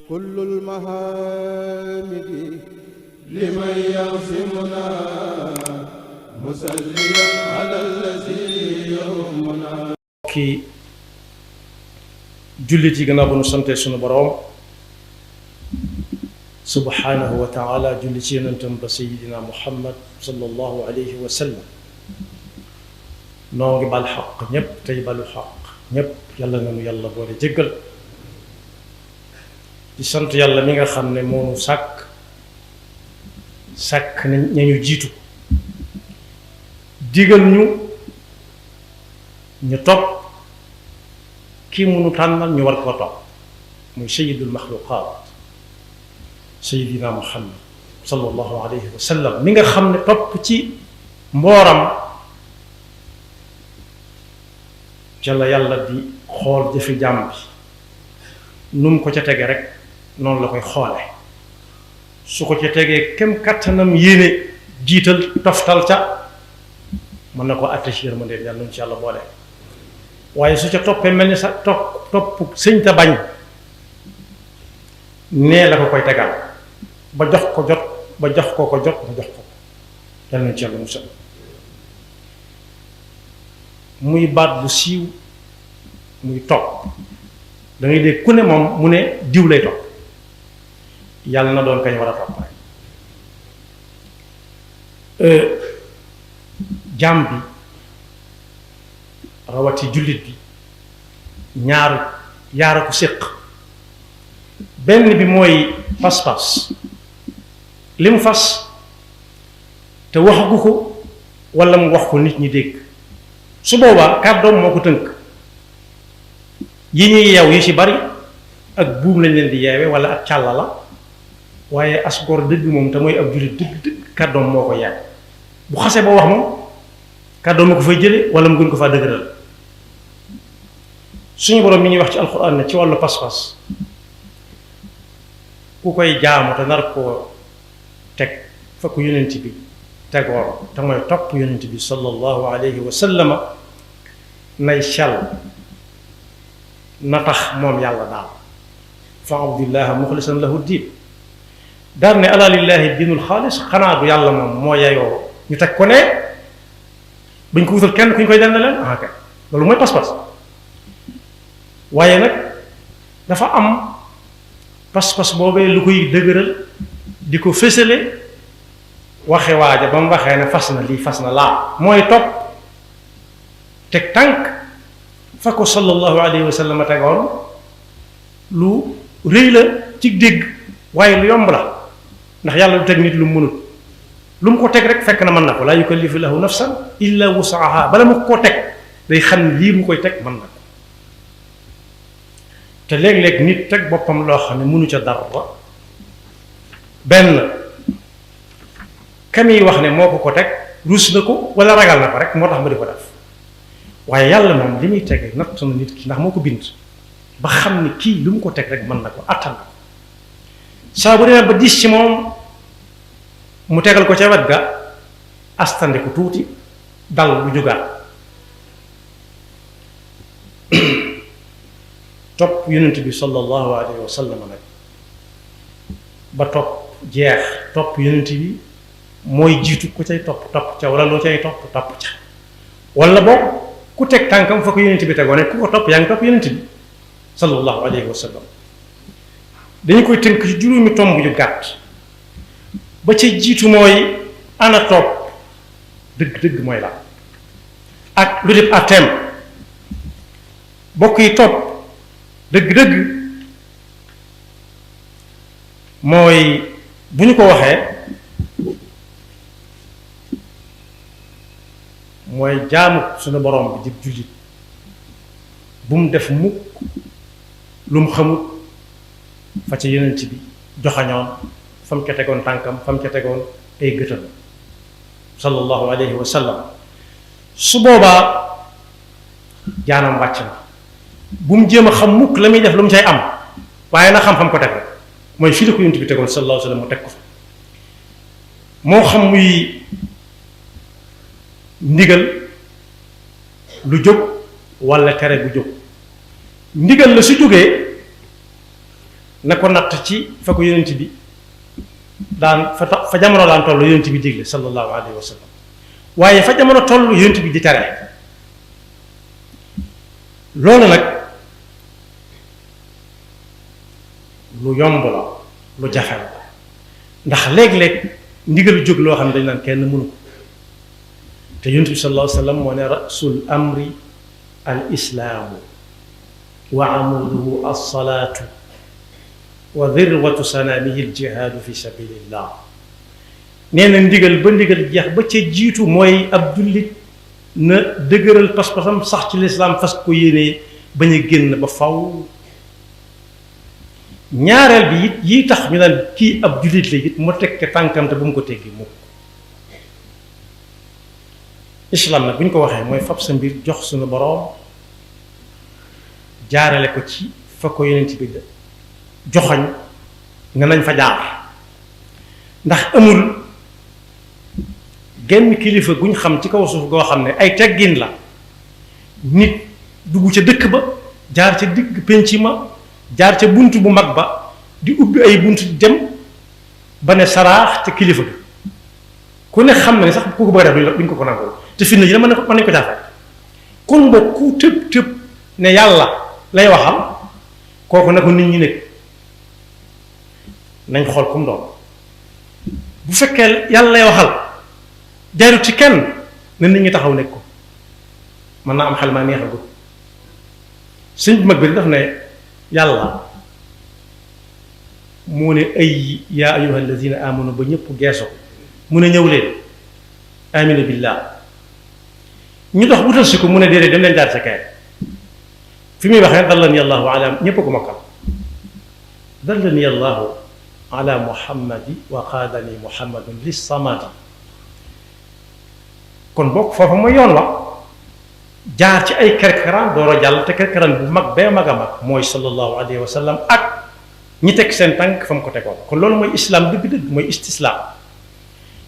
كل المحامد لمن يعصمنا مسليا على الذي يهمنا. ki jullit yi gannaaw ba nu sante sunu boroom subhanahu wa taala julli ci yonentam ba sayidina muhammad sallallahu alayhi wa sallam noo ngi bal xaq ñépp tey balu xaq ñépp yàlla nanu yàlla boole jéggal di sant yàlla mi nga xam ne moonu sàkk nañu jiitu digal ñu topp kii munu tànnal ñu war koo topp muy sayidul maxluqaat sayidina muhammad sallallahu alayhi wa sallam mi nga xam ne topp ci mbooram ca la yàlla di xool jëfi jàmm bi nu mu ko ca tege rek noonu la koy xoole su ko ca tegee kem kattanam yéene jiital toftal ca mën na ko attaché yërmande yàlla nañu ci yàlla boole waaye su ca toppee mel ni sa topp sëñ ta bañ nee la ko koy tegal ba jox ko jot ba jox ko ko jot ba jox ko yàlla nañu ci yàlla musal muy baat bu siiw muy topp da ngay dégg ku ne moom mu ne diw lay topp yàlla na doon kañ war a topp rek jaam bi rawati jullit bi yaara ko séq benn bi mooy pas-pas li mu fas te waxagu ko walla mu wax ko nit ñi dégg su boobaa kàddoom moo ko tënk yi ñuy yeew yi ci bari ak buum lañ leen di yeewe walla ak càlla la waaye asgor dëgg moom te mooy ab jullit dëgg kàddoom moo ko yeew bu xase ba wax moom kàddoom ma ko fay jële walla mu gën ko faa dëgëral suñu boroom mi ñuy wax ci alxuraan ne ci wàllu pas-pas ku koy jaamu te nar koo teg fa ko yonent bi tegoon te mooy topp yonent bi sallallahu alayhi wa sallama nay sell na tax moom yàlla daal fa abdillaha muxlisan lahu diin daal ne ala lillahi diinul xaalis xanaa du yàlla moom moo yeyoo ñu teg ko ne bañ ko wutal kenn ku ñu koy dend leen ah kay loolu mooy pas-pas waaye nag dafa am pas-pas boobee lu koy dëgëral di ko fësale waxe waaja ba mu waxee ne fas na lii fas na laa mooy topp teg tànk fa ko sallallahu alayhi wa sallam tegoon lu rëy la ci dégg waaye lu yomb la ndax yàlla du teg nit lu mu mënut lu mu ko teg rek fekk na mën na ko laa yukallifu lahu nafsan illa wusaha bala mu ko teg day xam ne lii mu koy teg mën na ko te léeg-léeg nit teg boppam loo xam ne mënu ca dara benn kami wax ne moo ko teg ruus na ko wala ragal na ko rek moo tax ma di ko def waaye yàlla moom li muy teg natt na nit ki ndax moo ko bind ba xam ne kii lu mu ko teg rek mën na ko attan na ko saa bu demee ba diis ci moom mu tegal ko ca wet ga astande ko tuuti dal bu jógaat topp yonent bi sallallahu alayhi wa sallam nag ba topp jeex topp yonent bi mooy jiitu ku cay topp ca wala loo cay topp ca wala boog ku teg tànkam fa ko yonent bi tegoo ne ku ko topp yaa ngi topp yonent bi sallallahu alayhi wa sallam dañu koy tënk ci juróomi tomb yu gàtt ba ca jiitu mooy ana topp dëgg-dëgg mooy la ak lu def atem bokk yi topp dëgg-dëgg mooy bu ñu ko waxee mooy jaamu suñu borom bi di jullit bu mu def mukk lu mu xamut fa ca yonent bi joxañoon fa mu ca tegoon tànkam fa mu ca tegoon ay gëtam sallallahu alayhi wa sallam su boobaa jaanam wàcc na bu mu jéem a xam mukk la muy def lu mu cay am waaye na xam-xam ko teg rek mooy fii la ko yonent bi tegoon sallallahu alayhi wa sallam mu teg ko fa moo xam muy ndigal lu jóg walla tere bu jóg ndigal la su jógee na ko natt ci fa ko yonent bi daan fa jamono daan toll yonent bi digle sallallahu alayhi wa sallam waaye fa jamono toll yonent bi di tere loolu nag lu yomb la lu jafe la ndax léeg-léeg ndigal jóg loo xam ne dañ naan kenn mënu ko te yonent bi sallallahu alayhi wa sallam moo ne rasul amri al islaamu wa amuduhu alsalaatu wa dirwatu sanaamihi aljihaadu fi sabilillah nee na ndigal ba ndigal jeex ba ca jiitu mooy ab jullit na dëgëral pas-pasam sax ci lislaam fas ko yéenee bañ a génn ba faw ñaareel bi it yi tax ñu naan kii ab jullit la it mu teg ca tànkam te bu mu ko teggi mukk islam nag bu ñu ko waxee mooy fab sa mbir jox suñu boroom jaarale ko ci fa ko yonent bi joxoñ nga nañ fa jaar ndax amul genn kilifa guñ xam ci kaw suuf goo xam ne ay teggin la nit dugg ca dëkk ba jaar ca digg penc ma jaar ca bunt bu mag ba di ubbi ay bunt dem ba ne saraax ca kilifa ga ku ne xam ne sax ku ko bëgg a def duñ ko nangul te fi na yi mën nañ ko jaafee kon ba ku tëb tëb ne yàlla lay waxal kooku na ko nit ñi nekk nañ xool kum doon bu fekkee yàlla lay waxal jaarut ci kenn na nit ñi taxaw nekk ko mën naa am xel maa neexagul sëñ bu mag bi daf ne yàlla moo ne ay yaa ayyuha alladina amanu ba ñëpp geeso mu ne ñëw leen amina billah ñu dox wutal si ko mu ne déedéet dem leen jaar sa kay fi muy waxee dallani allahu ala ñëpp ko mokkal dallani allahu ala muhammadi wa qaadani muhammadun lis samadi kon bokk foofu mooy yoon la jaar ci ay kerkaraan door a jàll te kerkaraan bu mag bee mag a mag mooy sallallahu alayhi wa sallam ak ñi teg seen tànk fa mu ko tegoon kon loolu mooy islam dëgg-dëgg mooy istislaam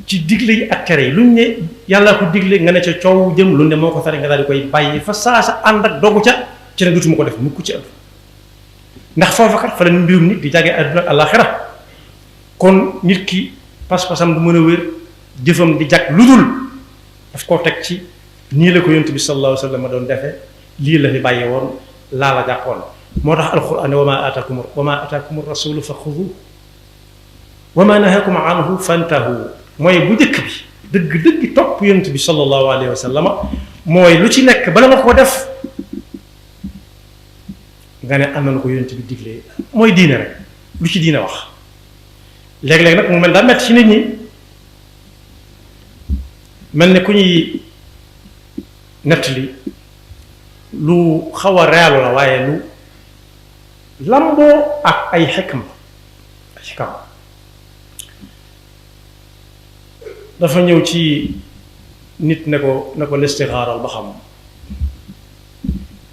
ci digle yi ak tere yi luñ ne yàlla ko digle nga ne ca coow jëm lu ne moo ko tere nga daal di koy bàyyi fa saa sa ànd ak dogu ca ci ne dutuma ko def mukk ci ëpp ndax foofa kat fa la mbirum nit di jàggee àdduna ak àllaaxira kon nit ki pas-pasam du mën a wér jëfam di jag lu dul daf koo teg ci nii la ko yonent bi sallallahu alayhi wa sallam doon defee lii la fi bàyyi woon laa la jàppoon moo tax alquran wa ma ataakum rasulu fa xudu wa ma nahakum anhu fantahu mooy bu njëkk bi dëgg topp yonent bi sallallahu alayhi wa sallam mooy lu ci nekk bala nga ko def nga ne am na ko yonent bi diglee mooy diine rek lu ci diine wax léeg-léeg nag mu mel daa metti ci nit ñi mel ne ku ñuy nettali lu xaw a reelu la waaye lu lamboo ak ay xikam dafa ñëw ci nit ne ko listixaaral ba xam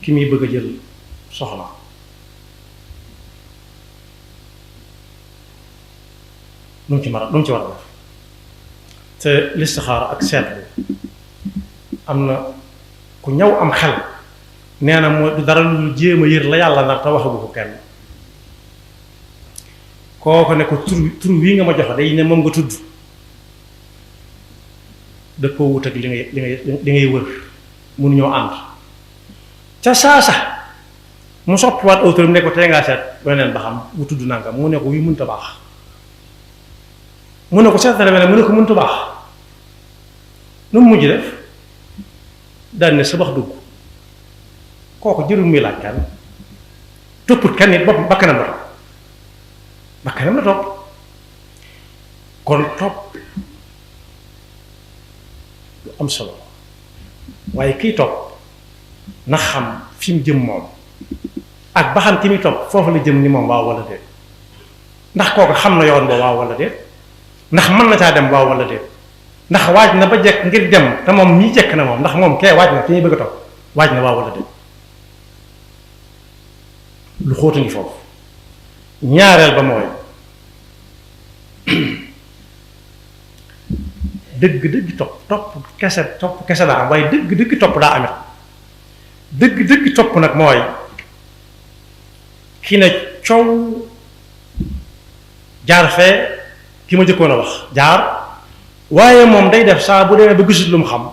ki muy bëgg a jël soxla lu mu ci war a def te listixaara ak seetlu am na ku ñëw am xel nee na mooy du dara lu jéem a yër la yàlla ndax te waxagu ko kenn kooku ne ko tur wii nga ma joxe day ne moom nga tudd dëppoo wut ak li ngay wër mënuñoo ànd ca saasa mu soppiwaat autorom ne ko tey ngaa seet weneen ba xam mu tudd nangam mu ne ko wi mënta baax mu ne ko seetale weneen mu ne ko mënta baax nu mu mujj def daan ne sabax dugg kooku jërul muy laaj kenn topput kenn nit bopp bakkanam la topp kon topp lu am solo waaye kiy topp na xam fi mu jëm moom ak ba xam ki muy topp foofu la jëm ni moom waaw wala déet ndax kooku xam na yoon ba waaw wala déet ndax mën na caa dem waaw wala déet ndax waaj na ba jekk ngir dem te moom mii jekk na moom ndax moom kee waaj na ki ñuy bëgg a topp waaj na waaw wala déet lu xóotu ngi foofu ñaareel ba mooy dëgg topp kese daa am waaye dëgg topp daa amit dëgg topp nag mooy ki ne coow jaar fee ki ma jëkkoon a wax jaar waaye moom day def saa bu demee ba gisul lu mu xam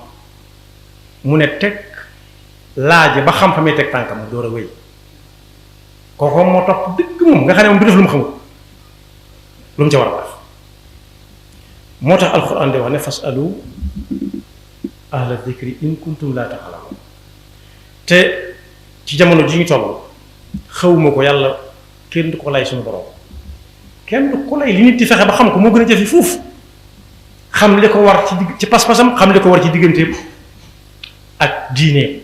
mu ne teg laaj ba xam fa muy teg tànkam mu door a wéy kooku moo topp dëgg moom nga xam ne moom du def lu mu xamul lu mu ca war a def moo tax alquran di wax ne fasalu ahla dikri in kuntum laa ta'lamun te ci jamono ji ñu toll xawma ko yàlla kenn du ko lay suñu borom kenn du ko lay li nit di fexe ba xam ko moo gën a jafe fuuf xam li ko war ci pas-pasam xam li ko war ci digganteem ak diine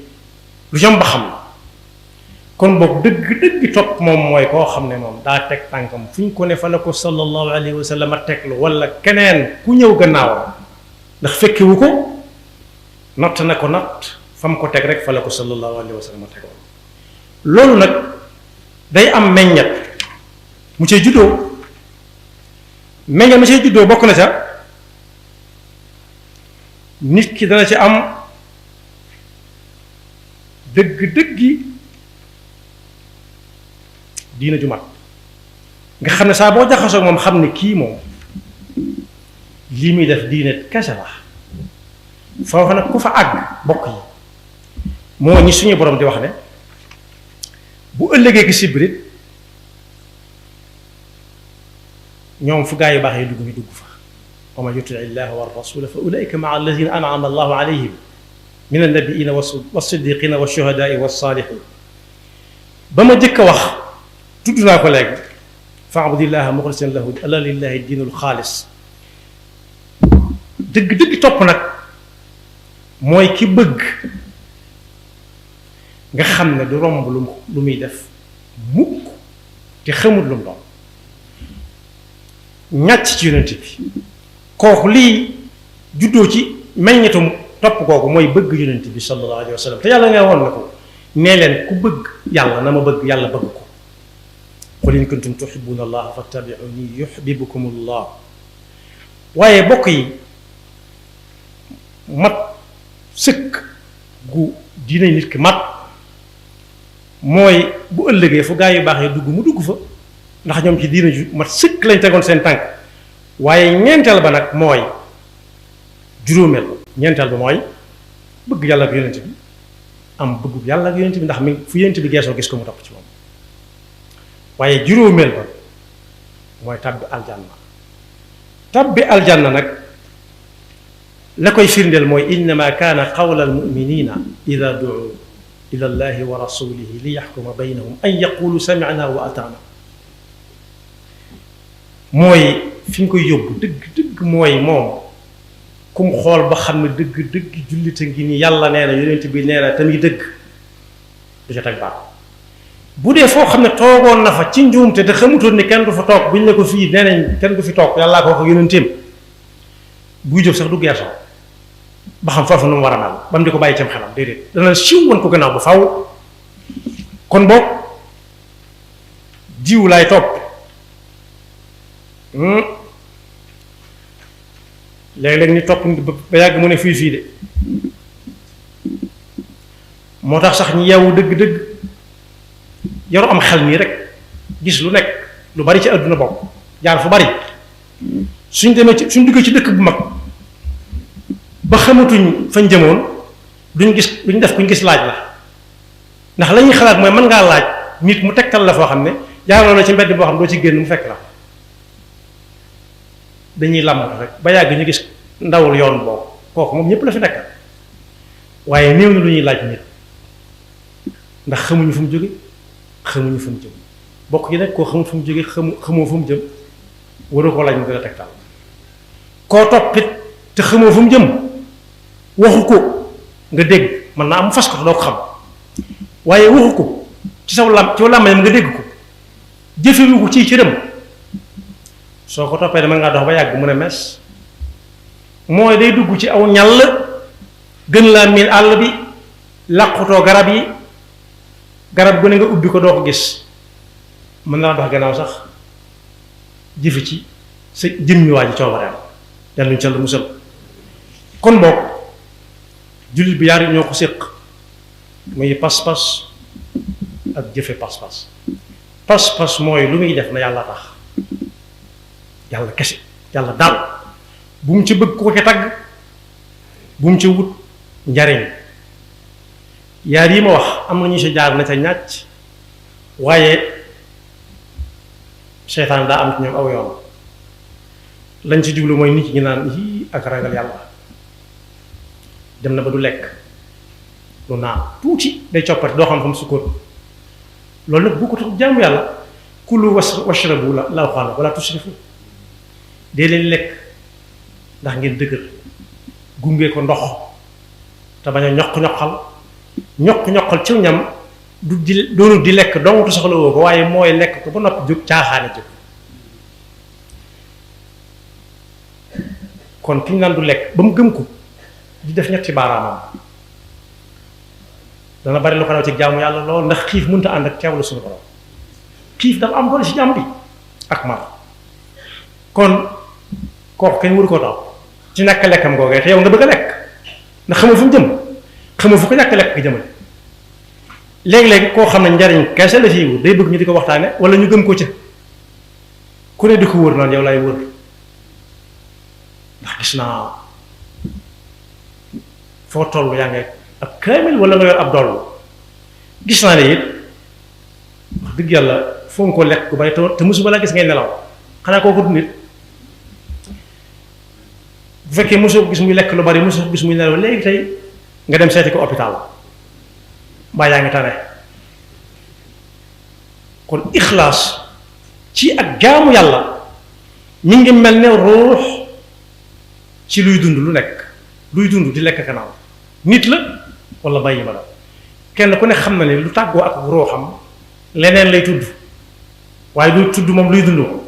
lu jom ba xam la kon boog dëgg topp moom mooy koo xam ne moom daa teg tànkam fu ñu ko ne fa la ko sallallahu alayhi wa sallam a teglu wala keneen ku ñëw gannaawam ndax fekkewu ko natt na ko natt fa mu ko teg rek fa la ko sallallahu alayhi wa sallam a tegoon loolu nag day am meññet mu cay juddoo meññet mu cay juddoo bokk na ca nit ki dana ci am dëgg-dëggi diina ju mat nga xam ne saa boo jaxasoo moom xam ne kii moom lii muy def diine kese la foofu nag ku fa àgg bokk yi moo ñi suñu borom di wax ne bu ëllëgee ki sibrit ñoom fu gaa yu baax yi dugg ñu dugg fa wa man yuti illaha wa rasula fa ulaika maa alladina an'ama allahu alayhim min annabiina wassiddiqina washuhadaai wassalihin ba ma jëkk a wax tudd naa ko léegi fa'budillaha muxlisan lahu ala lillahi diinul xaalis dëgg topp nag mooy ki bëgg nga xam ne du romb lu muy def mukk te xamul lu mu doon ñàcc ci yonent bi kooku lii juddoo ci meññetum topp kooku mooy bëgg yonent bi sallallahu alayhi wa sallam te yàlla nga woon na ko nee leen ku bëgg yàlla na ma bëgg yàlla bëgg ko qul in kuntum tuhibbuna allaha fattabi'uni yuhibbukum allah waaye bokk yi mat sëkk gu diine nit ki mat mooy bu ëllëgee fu gaa yu baax yi dugg mu dugg fa ndax ñoom ci diine ju mat sëkk lañ tegoon seen tànk waaye ñeenteel ba nag mooy juróomeel ba ñeenteel ba mooy bëgg yàlla ak yonent bi am bëgg yàlla ak yonent bi ndax mi fu yonent bi geesoo gis ko mu topp ci moom waaye juróomeel ba mooy tabbi aljanna nag la koy firndeel mooy innama kaana qawla almuminina ida duu ila allahi wa rasulihi li yaxkuma baynahum an yaqulu samicna wa ataana mooy fi ñu koy yóbbu dëgg mooy moom kum xool ba xam ne dëgg jullite ngi ni yàlla nee na yonent bi nee na tamit dëgg du ca teg baat bu dee foo xam ne toogoon na fa ci njuumte te xamutoon ne kenn du fa toog buñ ne ko fii nee nañ kenn du fi toog yàllaa ko wax ak yonenteem buy jóg sax du geesoo ba xam foofu nu mu war a mel ba mu di ko bàyyi cam xelam déedéet dana siiw woon ko gannaaw ba faw kon boog jiw laay topp léeg-léeg ni topp ba yàgg mu ne fii de moo tax sax ñi yeewu dëgg yaru am xel nii rek gis lu nekk lu bari ci àdduna bokk jaar fu bari suñ duggee ci dëkk bu mag ba xamatuñ fañ jëmoon duñ def kuñ gis laaj la ndax la ñuy xalaat mooy mën ngaa laaj nit mu tegtal la foo xam ne jaaroo na ci mbedd boo xam doo ci génn mu fekk la dañuy làmbatu rek ba yàgg ñu gis ndawul yoon boobu kooku moom ñëpp la fi nekkal waaye néew na lu ñuy laaj nit ndax xamuñu fu mu jóge xamuñu fu mu jëm bokk yi nag koo xamul fu mu jóge xamoo fu mu jëm waroo koo laaj mu gën a tegtal koo toppit te xamoo fu mu jëm waxu ko nga dégg mën naa am fas ko te doo ko xam waaye waxu ko ci làmmiñam nga dégg ko jëfewu ko ci cëram soo ko toppee mën ngaa dox ba yàgg mu ne mes mooy day dugg ci aw ñàll gën laa miin àll bi làqutoo garab yi garab gu ne nga ubbi ko doo ko gis mën naa dox gannaaw sax jëfe ci sa jëmmi waa ji coobareem yàlla ñu ca la musal kon boog jullit bi yaar ñoo ko séq muy pas-pas ak jëfe pas-pas mooy lu muy def na yàlla tax yàlla kese yàlla daal bu mu ci bëgg ko ca tagg bu mu ci wut njariñ yaar yi ma wax am na ñu si jaar na ca ñàcc waaye seytaan daa am ci ñoom aw yoon lañ ci jublu mooy nit ñi naan yii ak ragal yàlla dem na ba du lekk lu naan tuuti day coppati doo xam fa mu sukkoon loolu nag bu ko tax jaamu yàlla kulu washrabu la waxaala wala tusrifu dee leen lekk ndax ngeen dëgër gunge ko ndox te bañ a ñoq-ñoqal ci ñam du di doonu di lekk dong te soxla woo ko waaye mooy lekk ko ba noppi jóg caaxaane jóg kon ki ñu naan du lekk ba mu gëm ko di def ñetti baaraamam dana bari lu ko raw ci jaamu yàlla lool ndax xiif mënut a ànd ak teewlu suñu borom xiif dafa am doole ci jàmm bi ak mar kon kooku kenn waru koo taw ci ñàkk lekkam googee te yow nga bëgg a lekk ndax xamoo fu mu jëm xamoo fu ko ñàkk lekk gi jëmale léegi-léegi koo xam ne njariñ kese la fii wut day bëgg ñu di ko waxtaane wala ñu gëm ko ca ku ne di ko wër naan yow laay wër ndax gis naa foo toll yaa ngi ab kaamil wala nga yor ab dollu gis naa ne it wax dëgg yàlla foo nga ko lekk ku bari te musuma la gis ngay nelaw xanaa kooku du nit bu fekkee mosoo ko gis muy lekk lu bari mosoo ko gis muy nelaw léegi tey nga dem seeti ko hôpital mbaa yaa ngi tane kon ixlaas ci ak jaamu yàlla ñi ngi mel ne ruux ci luy dund lu nekk luy dund di lekk kanaaw nit la wala bàyyi ma la kenn ku ne xam na ne lu tàggoo ak ruuxam leneen lay tudd waaye luy tudd moom luy dund ko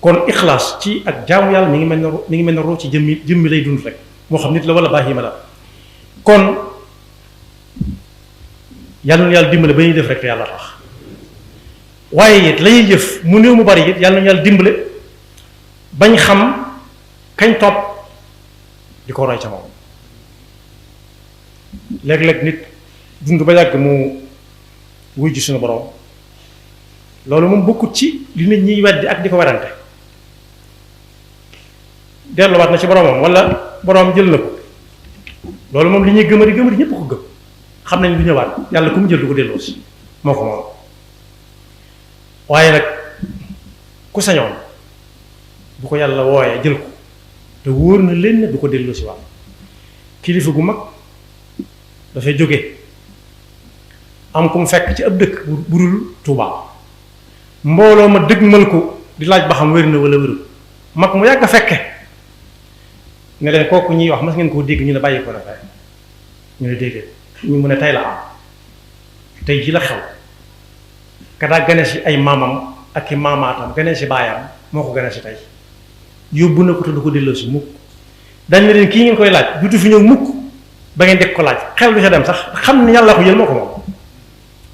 kon ixlaas ci ak jaamu yàlla mi ngi mel ne ruux ci jëmmi lay dund rek moo xam nit la wala bàyyi ma la kon yàlla na yàlla dimbale ba ñuy def rek te yàlla tax waaye it la ñuy jëf mu néew mu bari it yàlla na yàlla dimbale bañ xam kañ topp di ko roy ca moom léeg-léeg nit dund ba yàgg mu wuy ji suñu borom loolu moom bokkut ci li nit ñiy weddi ak di ko werante delluwaat na ci boromam wala borom jël na ko loolu moom li ñuy gëmari ñëpp ko gëm xam nañ du ñëwaat yàlla ku mu jël du ko delloo si moo ko moom waaye nag ku sañoon bu ko yàlla wooyee jël ko te wóor na leen ne du ko delloo si waat kilifa gu mag dafay jóge am ku mu fekk ci ab dëkk bu dul Tuubaa mbooloo ma dëgmal ko di laaj ba xam wér na wala wérul mag mu yàgg a fekke ne leen kooku ñuy wax mas ngeen koo dégg ñu ne bàyyi ko na fay ñu ne déedéet ñu mu ne tey la am tey ji la xew ka daa gane si ay maamam ak i maamaatam gane si baayam moo ko gane si tey yóbbu na ko te du ko delloo si mukk dañ ne leen kii ngeen koy laaj dutu fi ñëw mukk ba ngeen dégg ko laaj xel du ca dem sax xam ne yàlla ko jël moo ko moom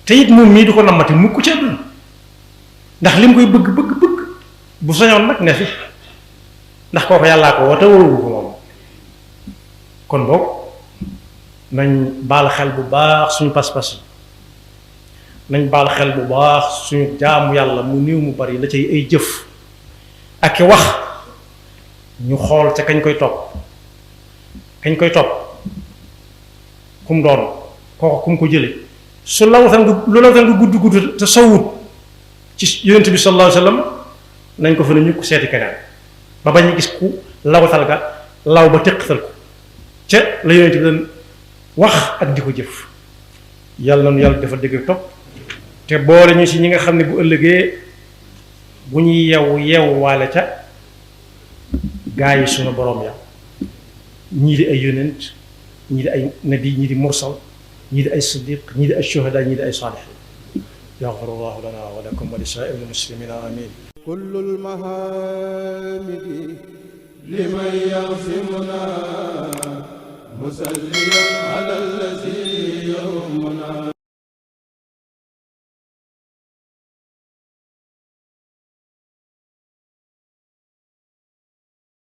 te it moom mii du ko nammati mukk ci àdduna ndax li mu koy bëgg bu soñoon nag ne fi ndax kooku yàllaa ko woo te wóoruwu ko moom kon boog nañ baal xel bu baax suñu pas-pas yi nañ baal xel bu baax suñu jaamu yàlla mu néew mu bari la cay ay jëf ak i wax ñu xool ca kañ koy topp kum doon kooku kum ko jële su lawtan nga gudd te sawut ci yonent bi sallallahu alayhi wasallam nañ ko fa ne ñu ko seeti keneen ba bañ a gis ku lawtal ga law ba téqtal ko ca la yonent bi doon wax ak di ko jëf yàlla na nu yàlla dafa dëgg topp te boole ñu si ñi nga xam ne bu ëllëgee bu ñuy yeewu waale ca gaa yi sunu borom ya ñii di ay yonent ñii di ay nabi ñii di mursal ñii di ay siddiq ñii di ay shuhada ñii di ay saalihin yaxfirullahu lana wa lakum wa li saa'iril muslimina amin kullul mahamidi liman yasimuna musalliyan ala